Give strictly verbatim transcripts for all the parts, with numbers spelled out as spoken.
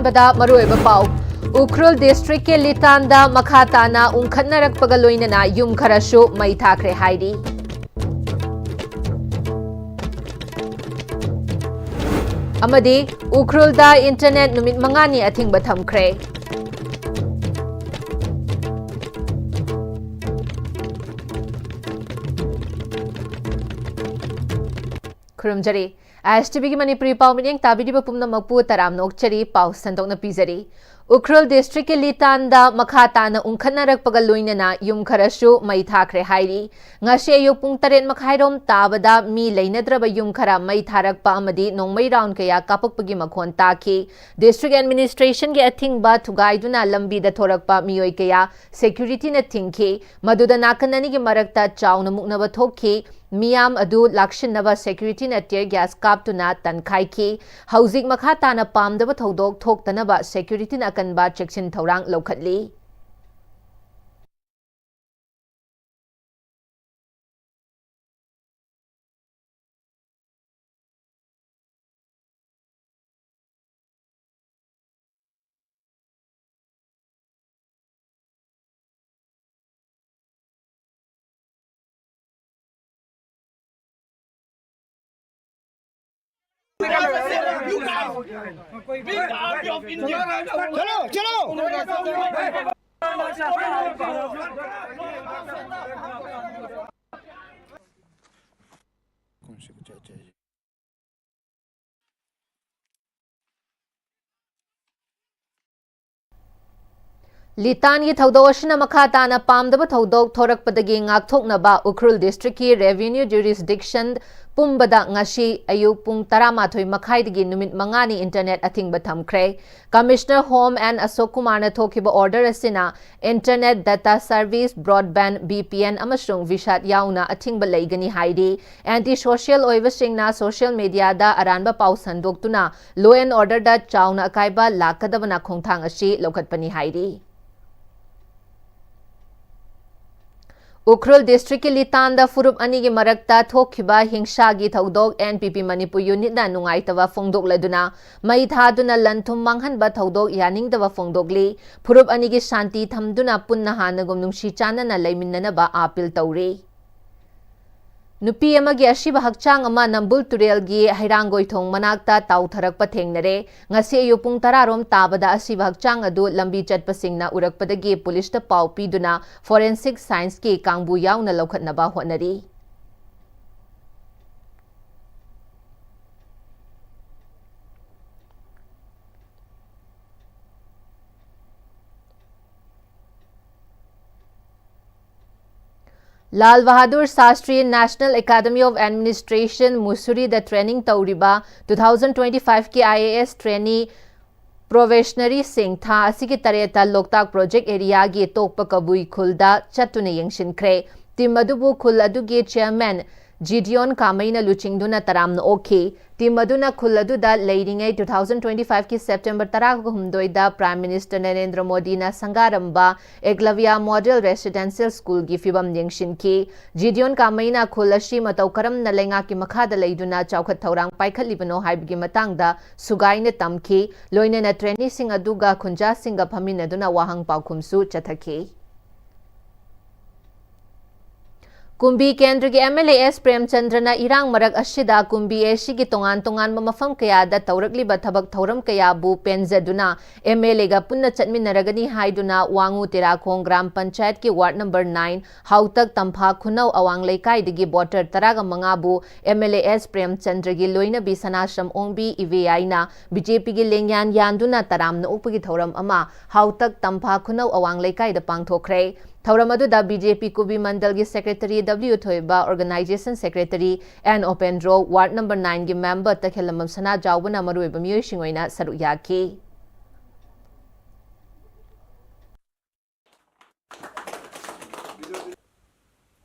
ꯕꯗ ꯃꯔꯨꯑꯣꯏꯕ ꯄꯥꯎ꯫ ꯎꯈ꯭ꯔꯨꯜ ꯗꯤꯁꯇ꯭ꯔꯤꯛꯀꯤ ꯂꯤꯇꯥꯟꯗ ꯃꯈꯥ ꯇꯥꯅ ꯎꯪꯈꯠꯅꯔꯛꯄꯒ ꯂꯣꯏꯅꯅ ꯌꯨꯝ ꯈꯔꯁꯨ ꯃꯩ ꯊꯥꯈ꯭ꯔꯦ ꯍꯥꯏꯔꯤ꯫ ꯑꯃꯗꯤ ꯎꯈ꯭ꯔꯨꯜꯗ ꯏꯟꯇꯔꯅꯦꯠ ꯅꯨꯃꯤꯠ ꯃꯉꯥꯅꯤ ꯑꯊꯤꯡꯕ ꯊꯝꯈ꯭ꯔꯦ꯫ ꯈꯨꯔꯨꯝꯖꯔꯤ꯫ ꯑꯥꯏ ꯑꯦꯁ ꯇꯤ ꯚꯤꯒꯤ ꯃꯅꯤꯄꯨꯔꯤ ꯄꯥꯎ ꯃꯤꯠꯌꯦꯡ ꯇꯥꯕꯤꯔꯤꯕ ꯄꯨꯝꯅꯃꯛꯄꯨ ꯇꯔꯥꯝꯅ ꯑꯣꯛꯆꯔꯤ꯫ ꯄꯥꯎ ꯁꯟꯗꯣꯛꯅ ꯄꯤꯖꯔꯤ꯫ ꯎꯈ꯭ꯔꯨꯜ ꯗꯤꯁꯇ꯭ꯔꯤꯛꯀꯤ ꯂꯤꯇꯥꯟꯗ ꯃꯈꯥ ꯇꯥꯅ ꯎꯪꯈꯠꯅꯔꯛꯄꯒ ꯂꯣꯏꯅꯅ ꯌꯨꯝ ꯈꯔꯁꯨ ꯃꯩ ꯊꯥꯈ꯭ꯔꯦ ꯍꯥꯏꯔꯤ꯫ ꯉꯁꯤ ꯑꯌꯨꯛ ꯄꯨꯡ ꯇꯔꯦꯠ ꯃꯈꯥꯏꯔꯣꯝ ꯇꯥꯕꯗ ꯃꯤ ꯂꯩꯅꯗ꯭ꯔꯕ ꯌꯨꯝ ꯈꯔ ꯃꯩ ꯊꯥꯔꯛꯄ ꯑꯃꯗꯤ ꯅꯣꯡꯃꯩ ꯔꯥꯎꯟ ꯀꯌꯥ ꯀꯥꯞꯄꯛꯄꯒꯤ ꯃꯈꯣꯟ ꯇꯥꯈꯤ꯫ ꯗꯤꯁꯇ꯭ꯔꯤꯛ ꯑꯦꯗꯃꯤꯅꯤꯁꯇ꯭ꯔꯦꯁꯟꯒꯤ ꯑꯊꯤꯡꯕ ꯊꯨꯒꯥꯏꯗꯨꯅ ꯂꯝꯕꯤꯗ ꯊꯣꯔꯛꯄ ꯃꯤꯑꯣꯏ ꯀꯌꯥ ꯁꯦꯀ꯭ꯌꯨꯔꯤꯇꯤꯅ ꯊꯤꯡꯈꯤ꯫ ꯃꯗꯨꯗ ꯅꯥꯀꯟ ꯑꯅꯤꯒꯤ ꯃꯔꯛꯇ ꯆꯥꯎꯅ ꯃꯨꯛꯅꯕ ꯊꯣꯛꯈꯤ꯫ ꯃꯤꯌꯥꯝ ꯑꯗꯨ ꯂꯥꯛꯁꯤꯟꯅꯕ ꯁꯦꯀ꯭ꯌꯨꯔꯤꯇꯤꯅ ꯇꯤꯌꯔ ꯒ꯭ꯌꯥꯁ ꯀꯥꯞꯇꯨꯅ ꯇꯟꯈꯥꯏꯈꯤ꯫ ꯍꯧꯖꯤꯛ ꯃꯈꯥ ꯇꯥꯅ ꯄꯥꯝꯗꯕ ꯊꯧꯗꯣꯛ ꯊꯣꯛꯇꯅꯕ ꯁꯦꯀ꯭ꯌꯨꯔꯤꯇꯤꯅ ꯑꯀꯟꯕ ꯆꯦꯛꯁꯤꯟ ꯊꯧꯔꯥꯡ ꯂꯧꯈꯠꯂꯤ꯫ चलो, चलो। ꯂꯤꯇꯥꯟꯒꯤ ꯊꯧꯗꯣꯛ ꯑꯁꯤꯅ ꯃꯈꯥ ꯇꯥꯅ ꯄꯥꯝꯗꯕ ꯊꯧꯗꯣꯛ ꯊꯣꯔꯛꯄꯗꯒꯤ ꯉꯥꯛꯊꯣꯛꯅꯕ ꯎꯈ꯭ꯔꯨꯜ ꯗꯤꯁꯇ꯭ꯔꯤꯛꯀꯤ ꯔꯦꯚꯤꯅ꯭ꯌꯨ ꯖꯨꯔꯤꯁꯗꯤꯛꯁꯟ ꯄꯨꯝꯕꯗ ꯉꯁꯤ ꯑꯌꯨꯛ ꯄꯨꯡ ꯇꯔꯥꯃꯥꯊꯣꯏ ꯃꯈꯥꯏꯗꯒꯤ ꯅꯨꯃꯤꯠ ꯃꯉꯥꯅꯤ ꯏꯟꯇꯔꯅꯦꯠ ꯑꯊꯤꯡꯕ ꯊꯝꯈ꯭ꯔꯦ꯫ ꯀꯃꯤꯁꯅꯔ ꯍꯣꯝ ꯑꯦꯟ ꯑꯁꯣꯛ ꯀꯨꯃꯥꯔꯅ ꯊꯣꯛꯈꯤꯕ ꯑꯣꯔꯗꯔ ꯑꯁꯤꯅ internet, data service, broadband, V P N ꯑꯃꯁꯨꯡ ꯚꯤꯁꯥꯠ ꯌꯥꯎꯅ ꯑꯊꯤꯡꯕ ꯂꯩꯒꯅꯤ ꯍꯥꯏꯔꯤ꯫ ꯑꯦꯟꯇꯤ ꯁꯣꯁꯤꯌꯦꯜ ꯑꯣꯏꯕꯁꯤꯡꯅ ꯁꯣꯁꯤꯌꯦꯜ ꯃꯤꯗꯤꯌꯥꯗ ꯑꯔꯥꯟꯕ ꯄꯥꯎ ꯁꯟꯗꯣꯛꯇꯨꯅ ꯂꯣ ꯑꯦꯟ ꯑꯣꯔꯗꯔꯗ ꯆꯥꯎꯅ ꯑꯀꯥꯏꯕ ꯂꯥꯛꯀꯗꯕꯅ ꯈꯣꯡꯊꯥꯡ ꯑꯁꯤ ꯂꯧꯈꯠꯄꯅꯤ ꯍꯥꯏꯔꯤ꯫ ꯎꯈ꯭ꯔꯨꯜ ꯗꯤꯁꯇ꯭ꯔꯤꯛꯀꯤ ꯂꯤꯇꯥꯟꯗ ꯐꯨꯔꯨꯞ ꯑꯅꯤꯒꯤ ꯃꯔꯛꯇ ꯊꯣꯛꯈꯤꯕ ꯍꯤꯡꯁꯥꯒꯤ ꯊꯧꯗꯣꯛ ꯑꯦꯟ ꯄꯤ ꯄꯤ ꯃꯅꯤꯄꯨꯔ ꯌꯨꯅꯤꯠꯅ ꯅꯨꯡꯉꯥꯏꯇꯕ ꯐꯣꯡꯗꯣꯛꯂꯗꯨꯅ ꯃꯩ ꯊꯥꯗꯨꯅ ꯂꯟ ꯊꯨꯝ ꯃꯥꯡꯍꯟꯕ ꯊꯧꯗꯣꯛ ꯌꯥꯅꯤꯡꯗꯕ ꯐꯣꯡꯗꯣꯛꯂꯤ꯫ ꯐꯨꯔꯨꯞ ꯑꯅꯤꯒꯤ ꯁꯥꯟꯇꯤ ꯊꯝꯗꯨꯅ ꯄꯨꯟꯅ ꯍꯥꯟꯅꯒꯨꯝ ꯅꯨꯡꯁꯤ ꯆꯥꯟꯅꯅ ꯂꯩꯃꯤꯟꯅꯅꯕ ꯑꯥꯄꯤꯜ ꯇꯧꯔꯤ꯫ ꯅꯨꯄꯤ ꯑꯃꯒꯤ ꯑꯁꯤꯕ ꯍꯛꯆꯥꯡ ꯑꯃ ꯅꯝꯕꯨꯜ ꯇꯨꯔꯦꯜꯒꯤ ꯍꯩꯔꯥꯡꯒꯣꯏꯊꯣꯡ ꯃꯅꯥꯛꯇ ꯇꯥꯎꯊꯔꯛꯄ ꯊꯦꯡꯅꯔꯦ꯫ ꯉꯁꯤ ꯑꯌꯨꯛ ꯄꯨꯡ ꯇꯔꯥ ꯔꯣꯝ ꯇꯥꯕꯗ ꯑꯁꯤꯕ ꯍꯛꯆꯥꯡ ꯑꯗꯨ ꯂꯝꯕꯤ ꯆꯠꯄꯁꯤꯡꯅ ꯎꯔꯛꯄꯗꯒꯤ ꯄꯨꯂꯤꯁꯇ ꯄꯥꯎ ꯄꯤꯗꯨꯅ ꯐꯣꯔꯦꯟꯁꯤꯛ ꯁꯥꯏꯟꯁꯀꯤ ꯀꯥꯡꯕꯨ ꯌꯥꯎꯅ ꯂꯧꯈꯠꯅꯕ ꯍꯣꯠꯅꯔꯤ꯫ Lal Bahadur Shastri National Academy of Administration, ꯃꯨꯁꯨꯔꯤꯗ ꯇ꯭ꯔꯦꯅꯤꯡ ꯇꯧꯔꯤꯕ two thousand twenty five ꯀꯤ I A S trainee probationaryꯁꯤꯡ ꯊꯥ ꯑꯁꯤꯒꯤ ꯇꯔꯦꯠꯇ ꯂꯣꯛꯇꯥꯛ ꯄ꯭ꯔꯣꯖꯦꯛ ꯑꯦꯔꯤꯌꯥꯒꯤ ꯇꯣꯛꯄ ꯀꯕꯨꯏ ꯈꯨꯜꯗ ꯆꯠꯇꯨꯅ ꯌꯦꯡꯁꯤꯟꯈ꯭ꯔꯦ꯫ ꯇꯤꯝ ꯑꯗꯨꯕꯨ ꯈꯨꯜ ꯑꯗꯨꯒꯤ ꯆꯤꯌꯔꯃꯦꯟ ꯖꯤꯗꯤꯌꯣꯟ ꯀꯥꯃꯩꯅ ꯂꯨꯆꯤꯡꯗꯨꯅ ꯇꯔꯥꯝꯅ ꯑꯣꯛꯈꯤ꯫ ꯇꯤꯝ ꯑꯗꯨꯅ ꯈꯨꯜ ꯑꯗꯨꯗ ꯂꯩꯔꯤꯉꯩ two thousand twenty five ꯀꯤ September ꯇꯔꯥꯍꯨꯝꯗꯣꯏꯗ Prime Minister ꯅꯔꯦꯟꯗ꯭ꯔ ꯃꯣꯗꯤꯅ ꯁꯪꯒꯥꯔꯝꯕ ꯑꯦꯛꯂꯕꯤꯌꯥ Model Residential Schoolꯒꯤ ꯐꯤꯕꯝ ꯌꯦꯡꯁꯤꯟꯈꯤ꯫ ꯖꯤꯗꯤꯌꯣꯟ ꯀꯥꯃꯩꯅ ꯈꯨꯜ ꯑꯁꯤ ꯃꯇꯧ ꯀꯔꯝꯅ ꯂꯩꯉꯥꯛꯀꯤ ꯃꯈꯥꯗ ꯂꯩꯗꯨꯅ ꯆꯥꯎꯈꯠ ꯊꯧꯔꯥꯡ ꯄꯥꯏꯈꯠꯂꯤꯕꯅꯣ ꯍꯥꯏꯕꯒꯤ ꯃꯇꯥꯡꯗ ꯁꯨꯒꯥꯏꯅ ꯇꯝꯈꯤ꯫ ꯂꯣꯏꯅꯅ ꯇ꯭ꯔꯦꯅꯤꯁꯤꯡ ꯑꯗꯨꯒ ꯈꯨꯟꯖꯥꯁꯤꯡꯒ ꯐꯝꯃꯤꯟꯅꯗꯨꯅ ꯋꯥꯍꯪ ꯄꯥꯎꯈꯨꯝꯁꯨ ꯆꯠꯊꯈꯤ꯫ ꯀꯨꯝꯕꯤ ꯀꯦꯟꯗ꯭ꯔꯒꯤ M L A S ꯄ꯭ꯔꯦꯝꯆꯟꯗ꯭ꯔꯅ ꯏꯔꯥꯡ ꯃꯔꯛ ꯑꯁꯤꯗ ꯀꯨꯝꯕꯤ A Cꯒꯤ ꯇꯣꯉꯥꯟ ꯇꯣꯉꯥꯟꯕ ꯃꯐꯝ ꯀꯌꯥꯗ ꯇꯧꯔꯛꯂꯤꯕ ꯊꯕꯛ ꯊꯧꯔꯝ ꯀꯌꯥꯕꯨ ꯄꯦꯟꯖꯗꯨꯅ M L Aꯒ ꯄꯨꯟꯅ ꯆꯠꯃꯤꯟꯅꯔꯒꯅꯤ ꯍꯥꯏꯗꯨꯅ ꯋꯥꯉꯨ ꯇꯦꯔꯥꯈꯣꯡ ꯒ꯭ꯔꯥꯝ ꯄꯟꯆꯥꯌꯠꯀꯤ ward number nine ꯍꯥꯎꯇꯛ ꯇꯝꯐꯥ ꯈꯨꯅꯧ ꯑꯋꯥꯡ ꯂꯩꯀꯥꯏꯗꯒꯤ voter ꯇꯔꯥꯒ ꯃꯉꯥꯕꯨ M L A S ꯄ꯭ꯔꯦꯝꯆꯟꯗ꯭ꯔꯒꯤ ꯂꯣꯏꯅꯕꯤ ꯁꯅꯥꯁꯝ ꯑꯣꯡꯕꯤ ꯏꯕꯦꯌꯥꯏꯅ B J Pꯒꯤ ꯂꯦꯡꯌꯥꯟ ꯌꯥꯟꯗꯨꯅ ꯇꯔꯥꯝꯅ ꯑꯣꯛꯄꯒꯤ ꯊꯧꯔꯝ ꯑꯃ ꯍꯥꯎꯇꯛ ꯇꯝꯐꯥ ꯈꯨꯅꯧ ꯑꯋꯥꯡ ꯂꯩꯀꯥꯏꯗ ꯄꯥꯡꯊꯣꯛꯈ꯭ꯔꯦ꯫ ꯊꯧꯔꯝ ꯑꯗꯨꯗ B J P ꯀꯨꯕꯤ ꯃꯟꯗꯜꯒꯤ secretary W ꯊꯣꯏꯕ, organization secretary N ꯎꯄꯦꯟꯗ꯭ꯔꯣ, ward number nineꯒꯤ member ꯇꯈꯦꯜꯂꯝꯕꯝ ꯁꯅꯥꯖꯥꯎꯕꯅ ꯃꯔꯨꯑꯣꯏꯕ ꯃꯤꯑꯣꯏꯁꯤꯡ ꯑꯣꯏꯅ ꯁꯔꯨꯛ ꯌꯥꯈꯤ꯫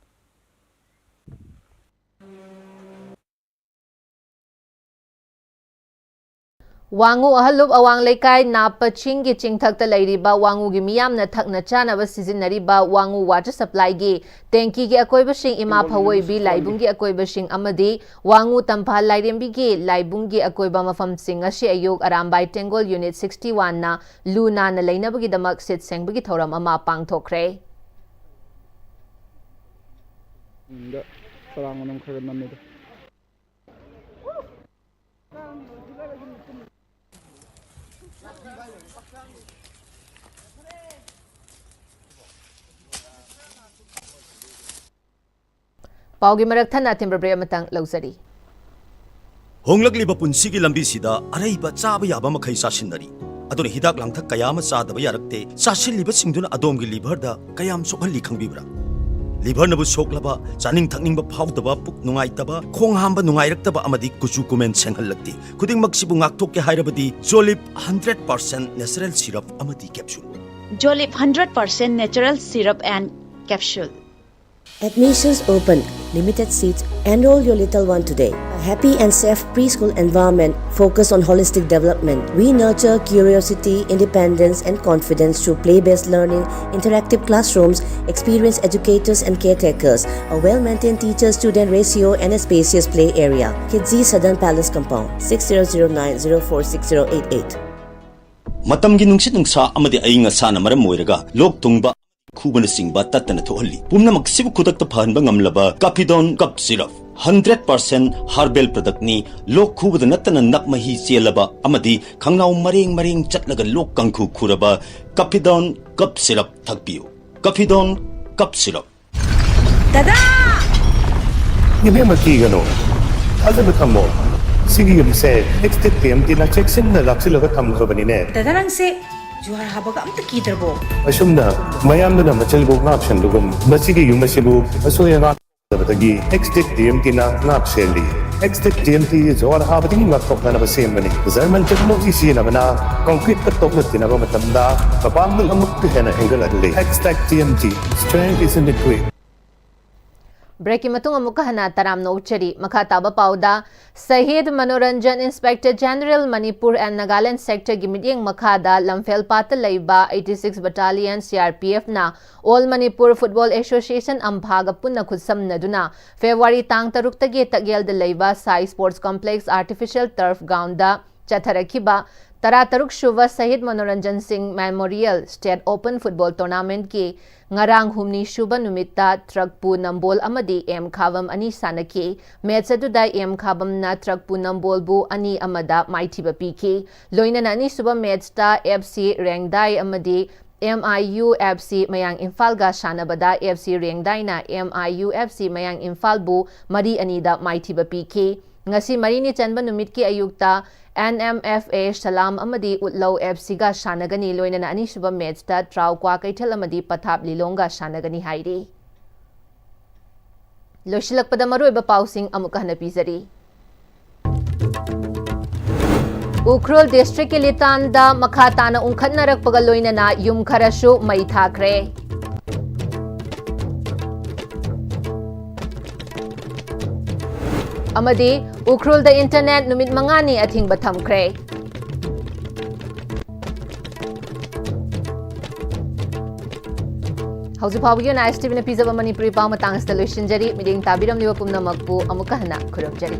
ꯋꯥꯉꯨ ꯑꯍꯜꯂꯨꯞ ꯑꯋꯥꯡ ꯂꯩꯀꯥꯏ ꯅꯥꯞꯄ ꯆꯤꯡꯒꯤ ꯆꯤꯡꯊꯛꯇ ꯂꯩꯔꯤꯕ ꯋꯥꯉꯨꯒꯤ ꯃꯤꯌꯥꯝꯅ ꯊꯛꯅ ꯆꯥꯅꯕ ꯁꯤꯖꯤꯟꯅꯔꯤꯕ ꯋꯥꯉꯨ water supplyꯒꯤ ꯇꯦꯡꯀꯤꯒꯤ ꯑꯀꯣꯏꯕꯁꯤꯡ ꯏꯃꯥ ꯐꯋꯣꯏꯕꯤ ꯂꯥꯏꯕꯨꯡꯒꯤ ꯑꯀꯣꯏꯕꯁꯤꯡ ꯑꯃꯗꯤ ꯋꯥꯉꯨ ꯇꯝꯐꯥꯜ ꯂꯥꯏꯔꯦꯝꯕꯤꯒꯤ ꯂꯥꯏꯕꯨꯡꯒꯤ ꯑꯀꯣꯏꯕ ꯃꯐꯝꯁꯤꯡ ꯉꯁꯤ ꯑꯌꯨꯛ ꯑꯔꯥꯝꯕꯥꯏ ꯇꯦꯡꯒꯣꯜ unit sixty oneꯅ ꯂꯨ ꯅꯥꯟꯅ ꯂꯩꯅꯕꯒꯤꯗꯃꯛ ꯁꯤꯠ ꯁꯦꯡꯕꯒꯤ ꯊꯧꯔꯝ ꯑꯃ ꯄꯥꯡꯊꯣꯛꯈ꯭ꯔꯦ꯫ ꯆꯔꯥꯡ ꯃꯅꯝ ꯈꯔ ꯈꯔ ꯅꯝꯃꯦꯗ꯫ ꯄꯥꯎꯒꯤ ꯃꯔꯛ ꯊꯠꯅ ꯑꯊꯤꯡꯕ break ꯑꯃꯇꯪ ꯂꯧꯖꯔꯤ꯫ ꯍꯣꯡꯂꯛꯂꯤꯕ ꯄꯨꯟꯁꯤꯒꯤ ꯂꯝꯕꯤꯁꯤꯗ ꯑꯔꯩꯕ ꯆꯥꯕ ꯌꯥꯕ ꯃꯈꯩ ꯆꯥꯁꯤꯟꯅꯔꯤ꯫ ꯑꯗꯨꯅ ꯍꯤꯗꯥꯛ ꯂꯥꯡꯊꯛ ꯀꯌꯥ ꯑꯃ ꯆꯥꯗꯕ ꯌꯥꯔꯛꯇꯦ꯫ ꯆꯥꯁꯤꯜꯂꯤꯕꯁꯤꯡꯗꯨꯅ ꯑꯗꯣꯝꯒꯤ liverꯗ ꯀꯌꯥꯝ ꯁꯣꯛꯍꯜꯂꯤ ꯈꯪꯕꯤꯕ꯭ꯔꯥ? Liverꯅꯕꯨ ꯁꯣꯛꯂꯕ, ꯆꯥꯅꯤꯡ ꯊꯛꯅꯤꯡꯕ ꯐꯥꯎꯗꯕ, ꯄꯨꯛ ꯅꯨꯡꯉꯥꯏꯇꯕ, ꯈꯣꯡ ꯍꯥꯝꯕ ꯅꯨꯡꯉꯥꯏꯔꯛꯇꯕ ꯑꯃꯗꯤ ꯀꯨꯆꯨ ꯀꯨꯃꯦꯟ ꯁꯦꯡꯍꯜꯂꯛꯇꯦ꯫ ꯈꯨꯗꯤꯡꯃꯛꯁꯤꯕꯨ ꯉꯥꯛꯊꯣꯛꯀꯦ ꯍꯥꯏꯔꯕꯗꯤ Jolib hundred percent natural syrup ꯑꯃꯗꯤ capsule꯫ Jolib hundred percent natural syrup and capsule. Admissions open. Limited seats. Enroll your little one today. A happy and safe preschool environment focused on holistic development. We nurture curiosity, independence, and confidence through play-based learning, interactive classrooms, experienced educators and caretakers, a well-maintained teacher-student ratio, and a spacious play area. Kidzi Southern Palace Compound, six zero zero nine zero four six zero eight eight. ꯃꯇꯝꯒꯤ ꯅꯨꯡꯁꯤꯠ ꯅꯨꯡꯁꯥ ꯑꯃꯗꯤ ꯑꯏꯪ ꯑꯁꯥꯅ ꯃꯔꯝ ꯑꯣꯏꯔꯒ ꯂꯣꯛ ꯊꯨꯡꯕ, ꯈꯨꯕꯅꯆꯤꯡꯕ ꯇꯠꯇꯅ ꯊꯣꯛꯍꯜꯂꯤ꯫ ꯄꯨꯝꯅꯃꯛꯁꯤꯕꯨ ꯈꯨꯗꯛꯇ ꯐꯍꯟꯕ ꯉꯝꯂꯕ Capidon Cough Syrup, hundred percent herbal productꯅꯤ꯫ ꯂꯣꯛ ꯈꯨꯕꯗ ꯅꯠꯇꯅ ꯅꯞ ꯃꯍꯤ ꯆꯦꯜꯂꯕ ꯑꯃꯗꯤ ꯈꯪꯅꯥꯎ ꯃꯔꯦꯡ ꯃꯔꯦꯡ ꯆꯠꯂꯒ ꯂꯣꯛ ꯀꯥꯡꯈꯨ ꯈꯨꯔꯕ Capidon Cough Syrup ꯊꯛꯄꯤꯌꯨ꯫ Capidon Cough Syrup꯫ ꯗꯗꯥ! ꯏꯕꯦꯝꯃ, ꯀꯤꯒꯅꯨ, ꯊꯥꯖꯕ ꯊꯝꯃꯣ꯫ ꯁꯤꯒꯤ ꯌꯨꯝꯁꯦ Extech TMTꯅ ꯆꯦꯛꯁꯤꯟꯅ ꯂꯥꯛꯁꯤꯜꯂꯒ ꯊꯝꯈ꯭ꯔꯕꯅꯤꯅꯦ꯫ ꯗꯗꯥ, ꯅꯪꯁꯦ ꯖꯨꯍꯥꯔ ꯍꯥꯕꯒ ꯑꯝꯇ ꯀꯤꯗ꯭ꯔꯕꯣ? ꯑꯁꯨꯝꯅ ꯃꯌꯥꯝꯗꯨꯅ ꯃꯆꯤꯜꯕꯨ ꯉꯥꯛꯁꯟꯕꯒꯨꯝ, ꯃꯁꯤꯒꯤ ꯌꯨꯝ ꯑꯁꯤꯕꯨ ꯑꯁꯣꯏ ꯑꯉꯥꯝ ꯇꯧꯗꯕꯗꯒꯤ Extech TMTꯅ ꯉꯥꯛ ꯁꯦꯜꯂꯤ꯫ Extech TMT ꯖꯨꯍꯥꯔ ꯍꯥꯕꯗꯒꯤ ꯉꯥꯛꯊꯣꯛꯅꯅꯕ ꯁꯦꯝꯕꯅꯤ꯫ German technology ꯁꯤꯖꯤꯟꯅꯕꯅ concreteꯀ ꯇꯣꯛꯅ ꯇꯤꯟꯅꯕ ꯃꯇꯝꯗ ꯃꯄꯥꯡꯒꯜ ꯑꯃꯨꯛꯀ ꯍꯦꯟꯅ ꯍꯦꯟꯒꯠꯍꯜꯂꯤ꯫ Extech TMT, strength is in the grit꯫ Break ꯀꯤ ꯃꯇꯨꯡ ꯑꯃꯨꯛꯀ ꯍꯟꯅ ꯇꯔꯥꯝꯅ ꯑꯣꯛꯆꯔꯤ꯫ ꯃꯈꯥ ꯇꯥꯕ ꯄꯥꯎꯗ, ꯁꯍꯤꯗ Manoranjan, Inspector General, Manipur and Nagaland Sector ꯒꯤ ꯃꯤꯠꯌꯦꯡ ꯃꯈꯥꯗ ꯂꯝꯐꯦꯜ ꯄꯥꯠꯇ ꯂꯩꯕ eighty six Battalion C R P F ꯅ All Manipur Football Association, ꯑꯝꯐꯥꯒ ꯄꯨꯟꯅ ꯈꯨꯠꯁꯝꯅꯗꯨꯅ February ꯇꯥꯡ ꯇꯔꯨꯛꯇꯒꯤ ꯇꯛꯌꯦꯜꯗ ꯂꯩꯕ ꯁꯥꯏ Sports Complex Artificial Turf Ground ꯗ ꯆꯠꯊꯔꯛꯈꯤꯕ ꯇꯔꯥꯇꯔꯨꯛ ꯁꯨꯕ ꯁꯍꯤꯗ ꯃꯅꯣꯔꯟꯖꯟ ꯁꯤꯡ Memorial State Open Football Tournament ꯀꯤ ꯉꯔꯥꯡ ꯍꯨꯝꯅꯤ ꯁꯨꯕ ꯅꯨꯃꯤꯠꯇ ꯇ꯭ꯔꯛꯄꯨ ꯅꯝꯕꯣꯜ ꯑꯃꯗꯤ ꯑꯦꯝ ꯈꯥꯕꯝ ꯑꯅꯤ ꯁꯥꯟꯅꯈꯤ꯫ Match ꯑꯗꯨꯗ ꯑꯦꯝ ꯈꯥꯕꯝꯅ ꯇ꯭ꯔꯛꯄꯨ ꯅꯝꯕꯣꯜꯕꯨ ꯑꯅꯤ ꯑꯃꯗ ꯃꯥꯏꯊꯤꯕ ꯄꯤꯈꯤ꯫ ꯂꯣꯏꯅꯅ ꯑꯅꯤꯁꯨꯕ match ꯇ F C ꯔꯦꯡꯗꯥꯏ ꯑꯃꯗꯤ M I U F C ꯃꯌꯥꯡ ꯏꯝꯐꯥꯜꯒ ꯁꯥꯟꯅꯕꯗ F C ꯔꯦꯡꯗꯥꯏꯅ M I U F C ꯃꯌꯥꯡ ꯏꯝꯐꯥꯜꯕꯨ ꯃꯔꯤ ꯑꯅꯤꯗ ꯃꯥꯏꯊꯤꯕ ꯄꯤꯈꯤ꯫ ꯉꯁꯤ ꯃꯔꯤꯅꯤ ꯆꯟꯕ ꯅꯨꯃꯤꯠꯀꯤ ꯑꯌꯨꯛꯇ N M F A ꯁꯂꯥꯝ ꯑꯃꯗꯤ ꯎꯠꯂꯧ F C ꯒ ꯁꯥꯟꯅꯒꯅꯤ, ꯂꯣꯏꯅꯅ ꯑꯅꯤꯁꯨꯕ match ꯇ ꯇ꯭ꯔꯥꯎ ꯀ꯭ꯋꯥꯀꯩꯊꯦꯜ ꯑꯃꯗꯤ ꯄꯊꯥꯞ ꯂꯤꯂꯣꯡꯒ ꯁꯥꯟꯅꯒꯅꯤ ꯍꯥꯏꯔꯤ꯫ ꯂꯣꯏꯁꯤꯜꯂꯛꯄꯗ ꯃꯔꯨꯑꯣꯏꯕ ꯄꯥꯎꯁꯤꯡ ꯑꯃꯨꯛꯀ ꯍꯟꯅ ꯄꯤꯖꯔꯤ꯫ ꯎꯈ꯭ꯔꯨꯜ district ꯀꯤ ꯂꯤꯇꯥꯟꯗ ꯃꯈꯥ ꯇꯥꯅ ꯎꯪꯈꯠꯅꯔꯛꯄꯒ ꯂꯣꯏꯅꯅ ꯌꯨꯝ ꯈꯔꯁꯨ ꯃꯩ ꯊꯥꯈ꯭ꯔꯦ꯫ ꯑꯃꯗꯤ ꯎꯈ꯭ꯔꯨꯜꯗ internet ꯅꯨꯃꯤꯠ ꯃꯉꯥꯅꯤ ꯑꯊꯤꯡꯕ ꯊꯝꯈ꯭ꯔꯦ꯫ ꯍꯧꯖꯤꯛ ꯐꯥꯎꯕꯒꯤ ꯑꯣꯏꯅ ISTV ꯅ ꯄꯤꯖꯕ ꯃꯅꯤꯄꯨꯔꯤ ꯄꯥꯎ ꯃꯇꯥꯡ ꯑꯁꯤꯗ ꯂꯣꯏꯁꯤꯟꯖꯔꯤ꯫ ꯃꯤꯠꯌꯦꯡ ꯇꯥꯕꯤꯔꯝꯂꯤꯕ ꯄꯨꯝꯅꯃꯛꯄꯨ ꯑꯃꯨꯛꯀ ꯍꯟꯅ ꯈꯨꯔꯨꯝꯖꯔꯤ꯫